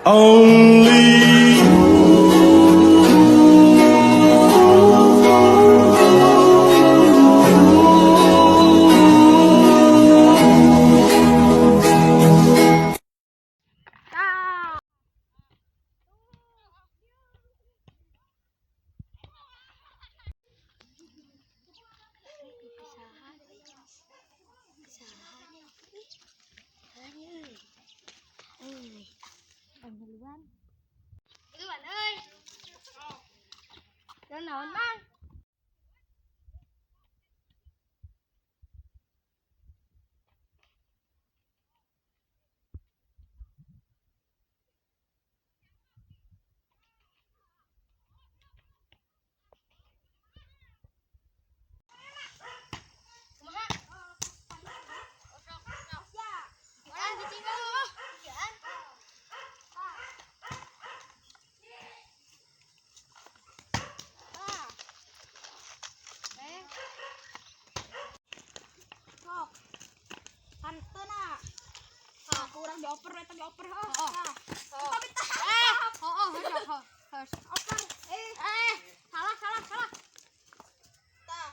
Only Tah. Duluan euy. Dan naon, Mang? Kumaha? Orang ditinggal oh. Ian. Ah. Eh. Sok. Pantena. Aku urang dioper eta dioper heuh. Tah. Tapi tah. Eh, oh, heuh, heuh, heuh. Oper. Eh, eh, salah, salah, salah. Tah.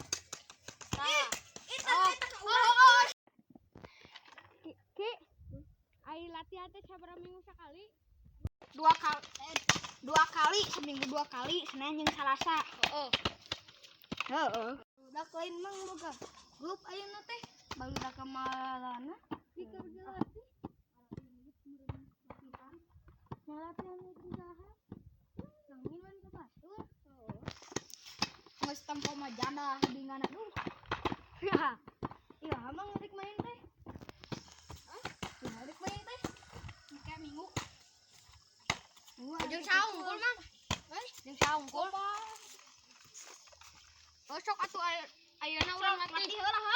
Tah. Eta eta oh. Ki, Ki. Ai latihan teh sabaraha minggu sekali? Dua kali, eh, dua kali seminggu, dua kali, Senin jeung Salasa. Heeh. Heeh. Budak lain mang boga grup ayeuna teh, barudak kamarana di keur gelatih. Latihan itu saha? Nangin lain ke batur. Geus tempo mah janda bingana duh. Iya, emang rek main teh? Hah? Iya, rek main teh? Kayak minggu. Minggu. Jeung saungkul, Mang. Eh, jeung saungkul. Oh, sok atuh ayeuna urang latih. Heula.